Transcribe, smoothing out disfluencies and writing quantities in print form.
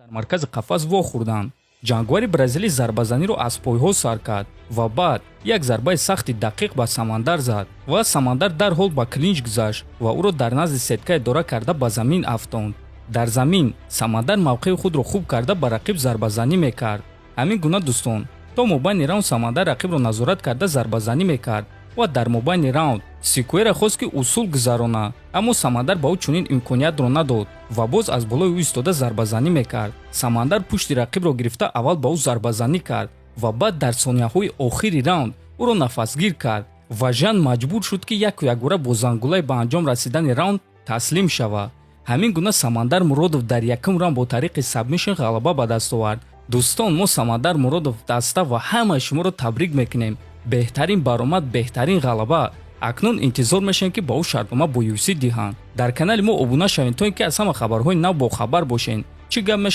Дар маркази қафас вохӯрданд. Ҷангвари бразилӣ зарбазаниро аз пойҳо сар кард ва баъд як зарбаи сахти дақиқ ба Самандар зад ва Самандар дарҳол ба клинч гузашт ва ӯро дар назди сетка идора карда, ба замин афтонд. Дар замин Самандар мавқеи худро хуб карда, ба рақиб зарбазанӣ мекард. Ҳамин гуна, дӯстон, то мобайни раунд Самандар рақибро назорат карда, зарбазанӣ мекард ва дар мобайни раунд Сикуэра хост, ки усул гузарона, аммо Самандар ба ӯ чунин имкониятро надод ва боз аз болои ӯ истода, зарбазанӣ мекард. Самандар пушти рақибро гирифта, аввал ба ӯ зарбазанӣ кард ва баъд дар сонияҳои охири раунд ӯро нафасгир кард ва Жан маҷбур шуд, ки яку якбора бо зангулаи ба анҷом расидани раунд таслим шавад. Ҳамин гуна Самандар Муродов дар якум раунд бо тариқи сабмишн ғалаба ба даст овард. Дӯстон, мо Самандар Муродов даста ва ҳамаи шуморо табрик мекунем. Беҳтарин баромад, беҳтарин ғалаба. Акнун интизор мешавем, ки ба ӯ шартнома бо UFC диҳанд. Дар канали мо обуна шавед, то ин ки аз ҳама хабарҳои нав бохабар бошед. Чӣ гап мешавад?